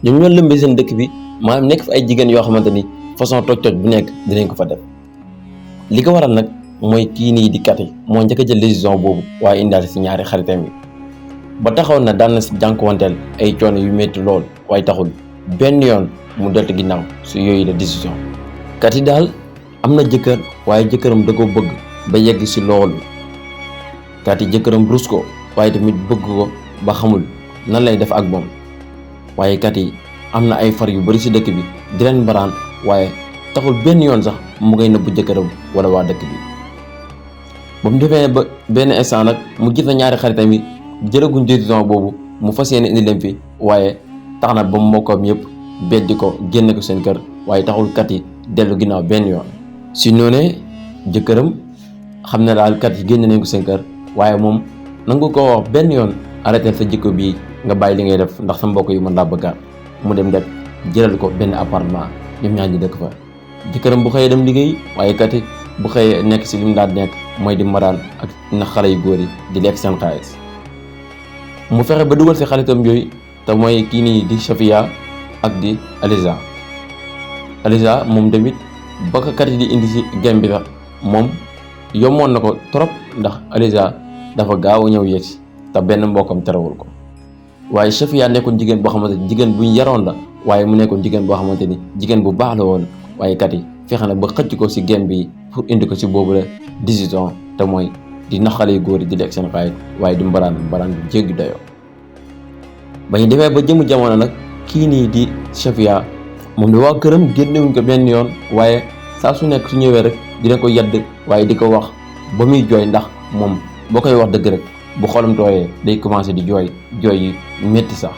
ñoom ñoo lëmbee seen dëkk bi maanaam nekk fa ay jigéen yoo xamante ni façon toj-toj bu nekk dinañ ko fa def. li ko waral nag mooy kii nii di Katy moo njëkk a jël décision boobu waaye indaale si ñaari xaritam yi ba taxaw na daan na si jànkuwanteel ay coono yu métti lool waaye taxul benn yoon mu deltu ginnaaw su yooyu la décision. Katy daal am na jëkkër waaye jëkkëram da ko bëgg ba yegg si loolu. Katy jëkkëram rus ko waaye tamit bëgg ko ba xamul nan lay def ak moom waaye Katy am na ay far yu bari si dëkk bi di leen mbaraan waaye taxul benn yoon sax mu ngay nëbbu jëkkëram wala waa dëkk bi. ba mu defee ba benn instant nag mu gis na ñaari xaritam yi jëlaguñ décision boobu mu fas yéene indi leen fi waaye tax na ba mbokkam yëpp beddi ko génne ko seen kër waaye taxul Katy dellu ginnaaw benn yoon. si noonee jëkkëram xam ne daal Katy génne nañ ko seen kër waaye moom nangu ko wax benn yoon arrêté sa jikko bii nga bàyyi li ngay def ndax sa mbokk yi mën laa bëggaat mu dem def jëlal ko benn appartement ñoom ñaar ñi dëkk fa. jëkkëram bu xëyee dem liggéey waaye Katy bu xëyee nekk si li mu daan nekk mooy di maraan ak na xale yu góor yi di lekk seen xaalis. mu fexe ba dugal si xaritam yooyu te mooy kii nii di Safia ak di Aliza moom tamit ba ko Katy di indi si game bi sax moom yomboon na ko trop ndax Aliza dafa gaaw a ñëw yegsi te benn mbokkam terewul ko waaye Safia nekkoon jigéen boo xamante ni jigéen buñ yaroon la waaye mu nekkoon jigéen boo xamante ni jigéen bu baax la woon waaye Katy fexe na ba xëcc ko si game bi pour indi ko si boobu la décision te mooy di naxale yu góor yi di lekk seen xaalis waaye di mbaraan bu jéggi dayoo. ba ñu demee ba jëmu jamono nag kii nii di Safia moom di waa këram génnewuñ ko benn yoon waaye saa su nekk su ñëwee rek dina ko yadd waaye di ko wax ba muy jooy ndax moom boo koy wax dëgg rek bu xolam tooyee day commencé di jooy yi métti sax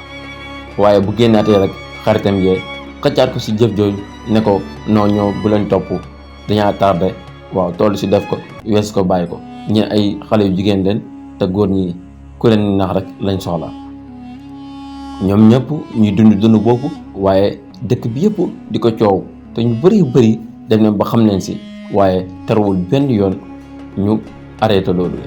waaye bu génnaatee rek xaritam yee xëccaat ko si jëf jooju ne ko noo ñëw bu leen topp dañaa tardé waaw toll si def ko wees ko bàyyi ko ñi ay xale yu jigéen leen te góor ñi ku leen nax rek lañ soxla. ñoom ñëpp ñuy dund boobu waaye dëkk bi yëpp di ko coow te ñu bëri dem nañ ba xam nañ si waaye terewul benn yoon ñu arrêté loolu.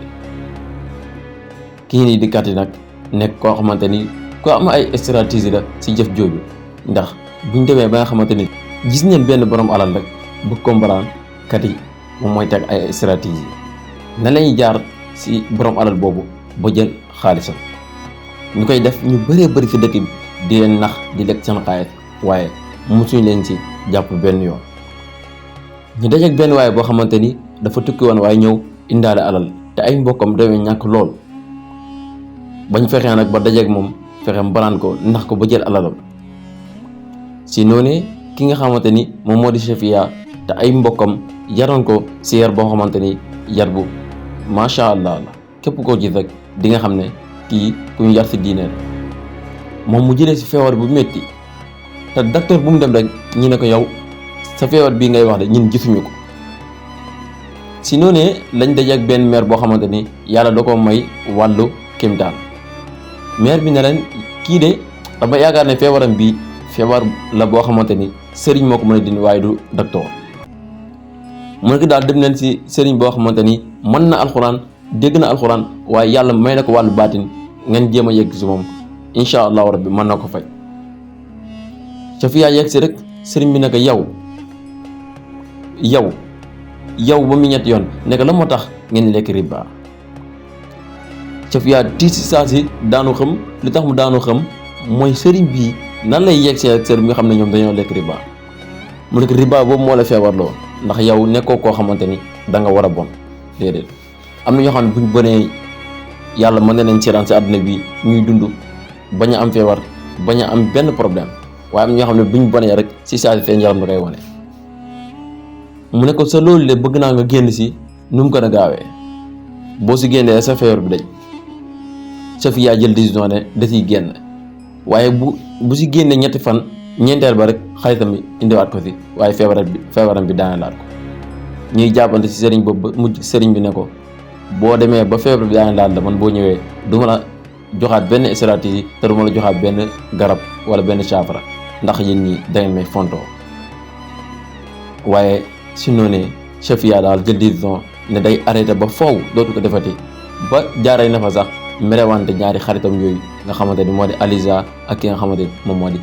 kii nii di Katy nag nekk koo xamante ni ko am ay stratégie la si jëf jooju ndax buñ demee ba nga xamante ni gis neen benn borom alal rek bu comprendre Katy moom mooy teg ay stratégie na lañuy jaar si borom alal boobu ba jël xaalisam. ñu koy def ñu bëree bëri ci dëkk bi di leen nax di lekk seen xaalis waaye mosuñ leen ci jàpp benn yoon. ñu dajeek benn waaye boo xamante ni dafa tukki woon waaye ñëw indaale alal te ay mbokkam dañoo ñàkk lool bañ fexee nag ba dajeek moom fexe mbaraan ko nax ko ba jël alalam. si noonee ki nga xamante ni moom moo di Safia te ay mbokkam yaroon ko si yar boo xamante ni yar bu macha allah la képp koo gis rek di nga xam ne kii ku ñu yar si diine la. moom mu jëlee si feebar bu métti te docteur bu mu dem rek ñi ne ko yow sa feebar bii ngay wax de ñun gisuñu ko. si noonee lañ daje ak benn maire boo xamante ni yàlla da ko may wàllu kéemtaan. maire bi ne leen kii de dama yaakaar ne feebaram bii feebar la boo xamante ni sëriñ moo ko mën a dindi waaye du docteur. mu ne ko daal dem leen si sëriñ boo xamante ni mën na alxuraan dégg na alxuraan waaye yàlla may na ko wàllu baatin ngeen jéem a yegg si moom incha allahu rabbi mën na ko faj. Safia yegg si rek sëriñ bi ne ko yow ba mu ñetti yoon ne ko la moo tax ngeen lekk riba. Safia tiis si saa si daanu xam li tax mu daanu xam mooy sëriñ bii nan lay yegg see ak sëriñ bi nga xam ne ñoom dañoo lekk riba. mu ne ko riba boobu moo la feebarloo ndax yow nekkoo koo xamante ni da nga war a bon déedéet. am na ñoo xam ne buñ bonee yàlla mën na leen seetaan si àdduna bi ñuy dund bañ a am feebar bañ a am benn problème waaye am na ñoo xam ne buñ bonee rek si saa si seen yaram da koy wane. mu ne ko sa loolu de bëgg naa nga génn si nu mu gën a gaawee boo si génnee sa feebar bi dañ. Safia jël décision ne da ciy génn waaye bu si génnee ñetti fan ñeenteel ba rek xaritam bi indiwaat ko si waaye feebaram bi daane laat ko. ñuy jàppante si sëriñ boobu ba mujj sëriñ bi ne ko boo demee ba feebar bi daane laat la man boo ñëwee du ma la joxaat benn stratégie te du ma la joxaat benn garab wala benn saafara ndax yéen ñi da ngeen may fontoo. waaye si noonee Safia daal jël décision ne day arrêté ba foofu dootu ko defati ba jaaree na fa sax merewante ñaari xaritam yooyu nga xamante ni moo di Aliza ak ki nga xamante ni moom moo di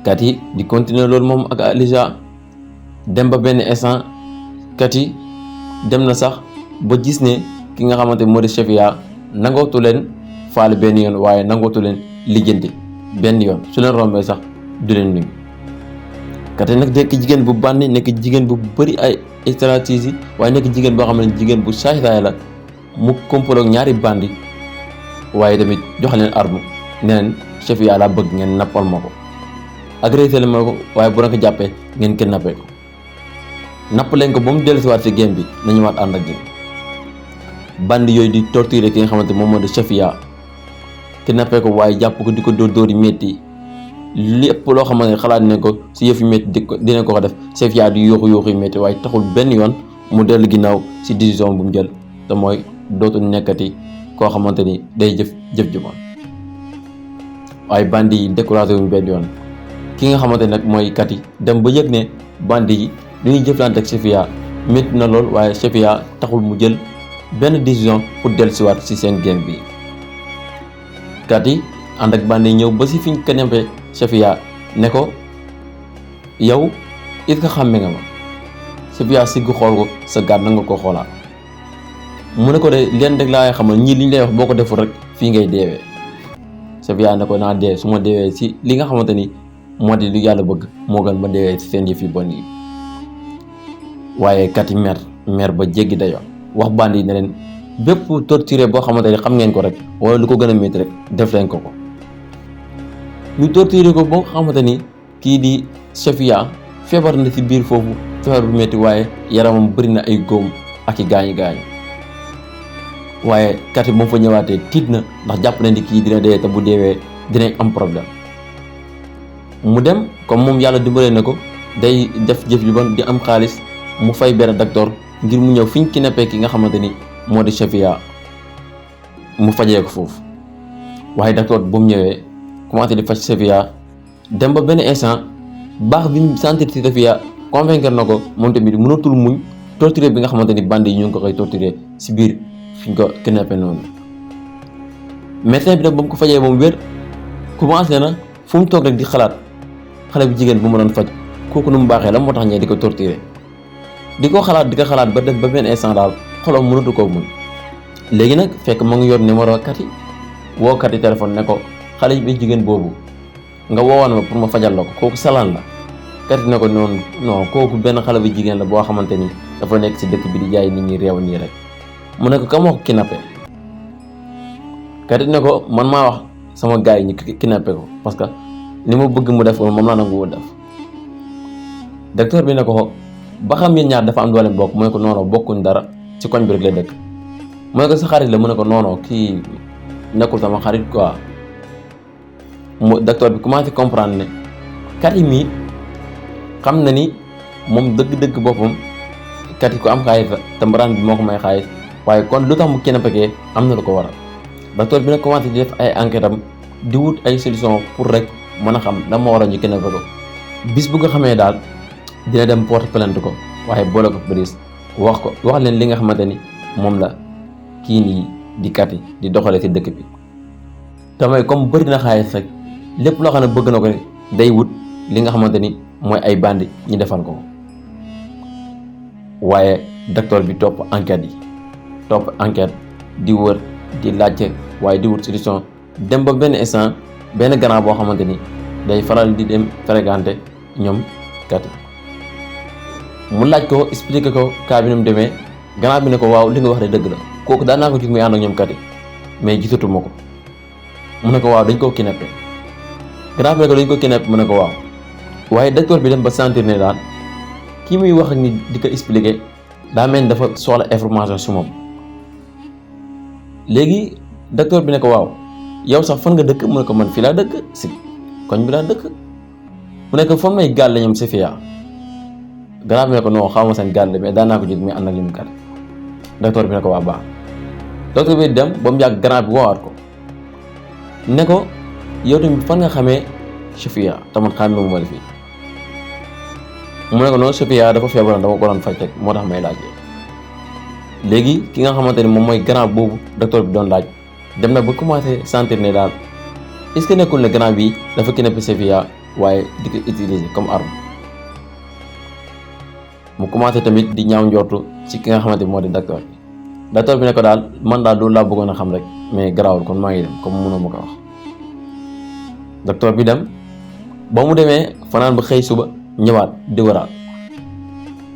Katy di continuer loolu moom ak Aliza dem ba benn instant Katy dem na sax ba gis ne ki nga xamante ni moo di Safia nangootu leen faale benn yoon waaye nangootu leen lijjanti benn yoon su leen rombee sax du leen nuyu. Katy nag nekk jigéen bu bànni nekk jigéen bu bëri ay stratégie waaye nekk jigéen boo xam ne jigéen bu saay-saay la mu kompaloog ñaari bandi waaye tamit jox leen arme ne leen Safia laa bëgg ngeen nappal ma ko agressé leen ma ko waaye bu na ko jàppee ngeen kidnappé ko napp leen ko ba mu dellusiwaat si game bi nañu waat ànd ak yéen bandi yooyu di torturer ki nga xamante moom moo di Safia kidnappé ko waaye jàpp ko di ko dóor yi métti lépp loo xamante ne xalaat ne ko si yëf yu métti dinañ ko def Safia di yuuxu yu métti waaye taxul benn yoon mu dellu ginnaaw si décision bu mu jël te mooy dootul nekkati koo xamante ni day jëf ju bon waaye bandi yi découragé wuñu benn yoon ki nga xamante nag mooy Katy dem ba yëg ne bandi yi lu ñuy jëflante ak Safia métti na lool waaye Safia taxul mu jël benn décision pour dellusiwaat si seen game bi. Katy ànd ak bandi yi ñëw ba si fiñ kidnappé Safia ne ko yow it nga xàmme nga ma Safia sigg xool ko sa gaat na nga ko xoolaat mu ne ko de leen rek laa xamal ñii li ñu lay wax boo ko deful rek fii ngay deewee. Safia ne ko naa dee su ma deewee si li nga xamante ni moo di lu yàlla bëgg moo gën ba deewee si seen yëf yu bon yi. waaye Katy mer ba jéggi dayoo wax bandi yi ne leen bépp torturé boo xamante ni xam ngeen ko rek wala lu ko gën a métti rek def leen ko ko. ñu torturé ko boo xamante ni kii di Safia feebar na ci biir foofu feebar bu métti waaye yaramam bëri na ay góom ak i gaañu waaye Katy ba mu fa ñëwaatee tiit na ndax jàpp na ni kii dina dee te bu deewee dinañ am problème mu dem comme moom yàlla dimbalee na ko day def jëf yu bon di am xaalis mu fay benn docteur ngir mu ñëw fi ñu kidnappé ki nga xamante ni moo di Safia mu fajee ko foofu waaye docteur bu mu ñëwee commencé di faj Safia dem ba benn instant baax bi mu sentir ci Safia convaincre na ko moom tamit mënatul muñ torturé bi nga xamante ni bandi yi ñu ngi ko koy torturé si biir fi ñu ko kidnappé noonu. médecin bi nag ba mu ko fajee ba mu wér commencé na fu mu toog rek di xalaat xale bu jigéen bu ma doon faj kooku nu mu baaxee la moo tax ñee di ko torturé di ko xalaat ba def ba benn instant daal xolam mënatu koo muñ. léegi nag fekk ma ngi yor numéro Katy woo Katy téléphone ne ko xale bi jigéen boobu nga woowoon ma pour ma fajal la ko kooku salaan la. Katy ne ko noonu non kooku benn xale bu jigéen la boo xamante ni dafa nekk si dëkk bi di jaay nit ñi réew nii rek mu ne ko ka moo ko kidnappé. Katy ne ko man maa wax sama gars yi ñu kidnappé ko parce que li ma bëgg mu def ko moom laa nangu def. docteur bi ne ko ba xam yéen ñaar dafa am doole bokk mu ne ko noonu bokkuñ dara ci koñ bi rek la dëkk mu ne ko sa xarit la mu ne ko noonu kii nekkul sama xarit quoi. mu docteur bi commencé comprendre ne Katy mii xam na ni moom dëgg-dëgg boppam Katy ko am xaalis la te mbaraan bi moo ko may xaalis waaye kon lu tax mu kidnappé am na lu ko waral. docteur bi nag commencé di def ay enquête am di wut ay solution pour rek mën a xam lan moo waral ñu kidnappé ko bis bu nga xamee daal dina dem porte plainte ko waaye boole ko police wax leen li nga xamante ni moom la kii nii di Katy di doxalee ci dëkk bi. te mooy comme bëri na xaalis rek lépp loo xam ne bëgg na ko rek day wut li nga xamante ni mooy ay bandi ñu defal ko waaye docteur bi topp enquête di wër di laajte waaye di wut solution dem ba benn instant benn grand boo xamante ni day faral di dem fréquenter ñoom Katy mu laaj ko expliqué ko cas bi ni mu demee grand bi ne ko waaw li nga wax de dëgg la kooku daan naa ko gis muy ànd ak ñoom Katy mais gisatuma ko mu ne ko waaw dañ koo kidnappé grand bi ne ko dañ ko kidnappé mu ne ko waaw waaye docteur bi dem ba sentir ne daal kii muy wax ak ni di ko expliqué daa mel ni dafa soxla information si moom. léegi docteur bi ne ko waaw yow sax fan nga dëkk mu ne ko man fii laa dëkk si koñ bi laa dëkk mu ne ko fan may gàll ñoom Safia grand bi ne ko non xaw ma seen gàll mais daan naa ko gis muy ànd ak li mu Katy docteur bi ne ko waa baax docteur bi dem ba mu yàgg grand bi woowaat ko ne ko yow tamit fan nga xamee Safia tamit xamee mu ma la fii mu ne ko noonu Safia dafa feebaroon dama ko doon faj rek moo tax may laajee léegi ki nga xamante ni moom mooy grand boobu docteur bi doon laaj dem na ba commencé sentir ne daal est-ce que nekkul ne grand bi dafa kidnappé Sofia waaye di ko utiliser comme arme. mu commencé tamit di ñaaw njortu ci ki nga xamante ni moo di docteur bi ne ko daal man daal loolu laa bëggoon a xam rek mais garaawul kon maa ngi dem comme mënoo ma ko wax. docteur bi dem ba mu demee fanaan ba xëy suba ñëwaat di waraat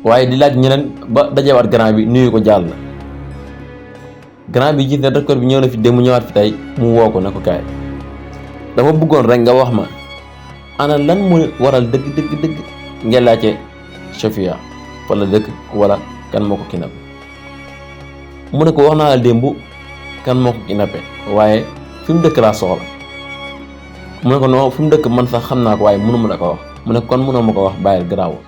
waaye di laaj ñeneen ba dajewaat grand bi nuyu ko jàll na. grand bi gis ne docteur bi ñëw na fi dem mu ñëwaat fi tey mu woo ko na ko kaay dama bëggoon rek nga wax ma ana lan mu waral dëgg ngeen laajte Sofia fa la dëkk wala kan moo ko kidnappé. mu ne ko wax naa la démb kan moo ko kidnappé waaye fi mu dëkk laa soxla. mu ne ko non fi mu dëkk man sax xam naa ko waaye mënu ma la ko wax. mu ne kon mënoo ma ko wax bàyyil garaawul.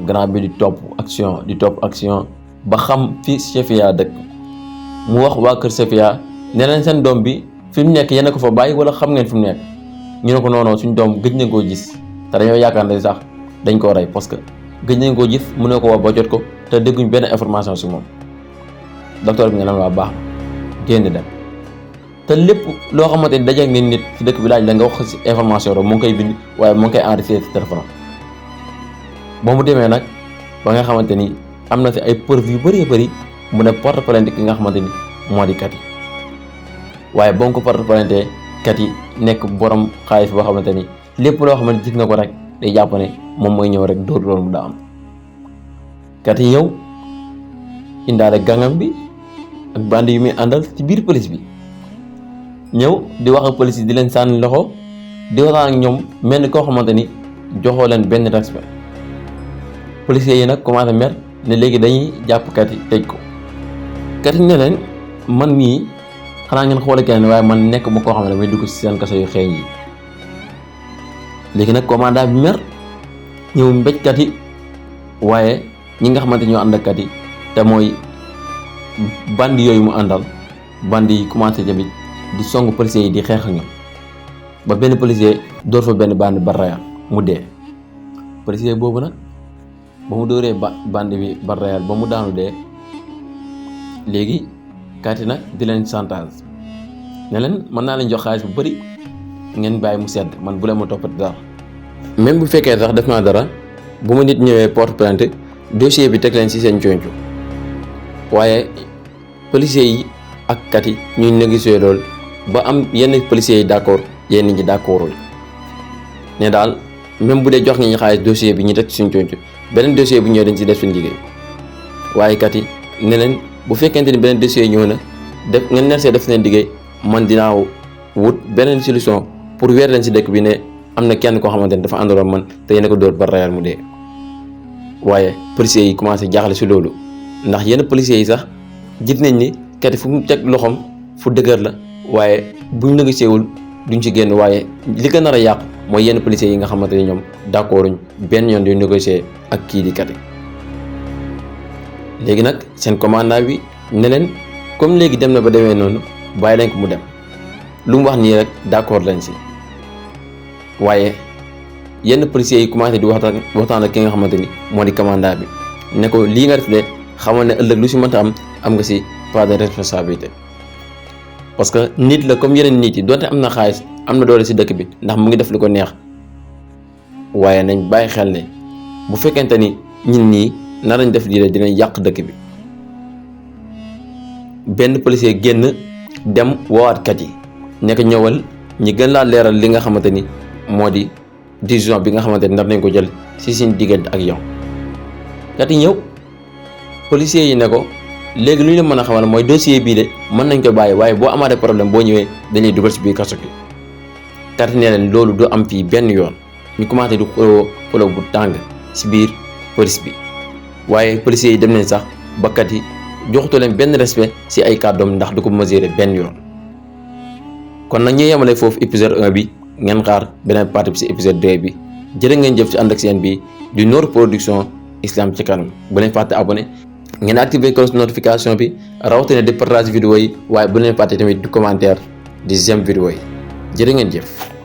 grand bi di topp action ba xam fi Sofia dëkk mu wax waa kër Sofia ne leen seen doom bi fi mu nekk yéen a ko fa bàyyi wala xam ngeen fi mu nekk. ñu ne ko non suñ doom gëj nañ koo gis te dañoo yaakaar ne sax dañ koo rey parce que gëj nañ koo gis mu ne ko wax ba jot ko te dégguñ benn information si moom. docteur bi nga ne waa baax na génn dem te lépp loo xamante ni dajeeg ngeen nit ci dëkk bi laaj la nga wax si information rek mu ngi koy bind waaye mu ngi koy enregistré ci téléphone ba mu demee nag ba nga xamante ni am na si ay preuve yu bëri mu ne porte plainte ki nga xamante ni moo di Kati waaye ba mu ko porte plainte Kati nekk borom xaalis boo xamante ni lépp loo xamante gis na ko rek day jàpp ne moom mooy ñëw rek dóor loolu mu daa am. Kati ñëw indaale gàngam bi ak bandi yu muy àndal ci biir police bi ñëw di wax ak police yi di leen sànni loxo di waxtaan ak ñoom mel ni koo xamante ni joxoo leen benn respect. policiers yi nag commencé mer ne léegi dañuy jàpp Kati tëj ko. Kati ne leen man mii xanaa ngeen xoole keneen waaye man nekk ma koo xam ne damay dugg ci seen kaso yu xeeñ yi. léegi nag commandant bi mer ñëw mbéj Kati waaye ñi nga xamante ñoo ànd ak Kati te mooy bandi yooyu mu àndal bandi yi commencé tamit di song policiers yi di xeex ak ñoom ba benn policier door fa benn bandi barrayal mu dee. policier boobu nag ba mu dóoree bandi bi barrayal ba mu daanu dee léegi Kati nag di leen chantage ne leen mën naa leen jox xaalis bu bëri ngeen bàyyi mu sedd man bu leen ma toppati dara. même bu fekkee sax def naa dara bu ma nit ñëwee porte plainte dossier bi teg leen ci seen conco waaye policiers yi ak Kati ñuy négocier loolu ba am yenn policiers yi d'accord yenn ñi d'accordul ne daal même bu dee jox nga ñu xaalis dossier bi ñu teg ci suñ conco beneen dossier bu ñëwee dañ ci def suñ liggéey waaye Kati ne leen bu fekkente ni beneen dossier ñëw na def ngeen ner see def seen liggéey man dinaa wut beneen solution pour weer leen ci dëkk bi ne am na kenn koo xamante ni dafa àndaloon man te yéen a ko dóor ba rayal mu dee. waaye policiers yi commencé jaaxle ci loolu ndax yenn policiers yi sax gis nañ ni Kati fu mu teg loxoom fu dëgër la waaye buñ négocié wul duñ ci génn waaye li ko nar a yàq mooy yenn policiers yi nga xamante ni ñoom d'accorduñ benn yoon di négocier ak kii di Kati. léegi nag seen commandant bi ne leen comme léegi dem na ba demee noonu bàyyi leen ko mu dem lu mu wax nii rek d'accord lañ ci waaye yenn policiers yi commencé di waxtaan ak ki nga xamante ni moo di commandant bi ne ko lii nga def de xamal ne ëllëg lu ci mënta am nga ci part de responsabilité parce que nit la comme yeneen nit yi donte am na xaalis am na doole ci dëkk bi ndax mu ngi def lu ko neex waaye nañ bàyyi xel ne bu fekkente ni ñun ñii nar nañ def lii la dinañ yàq dëkk bi. benn policier génn dem woowaat Kati nekk ñëwal ñi gën laa leeral li nga xamante ni moo di décision bi nga xamante ni nar nañ ko jël ci suñ diggante ak yow. Kati ñëw policiers yi ne ko léegi lu ñu la mën a xamal mooy dossier bii de mën nañ ko bàyyi waaye boo amaatee problème boo ñëwee dañuy dugal ci biir kaso gi. Kati ne leen loolu du am fii benn yoon ñu commencé di xuloo bu tàng ci biir police bi waaye policiers yi dem nañ sax ba Kati joxutu leen benn respect ci ay kàddoom ndax du ko mesurer benn yoon. kon nag ñu yemale foofu épisode 1 bi ngeen xaar beneen partie bi ci épisode 2 bi jërë ngeen jëf ci ànd ak seen bi du Noor Production Islam ci kanam bu leen fàtte abonné ngeen activer cloche notification bi rawatina di partage vidéo yi waaye bu leen fàtte tamit du commentaire di j'aime vidéo yi jërë ngeen jëf.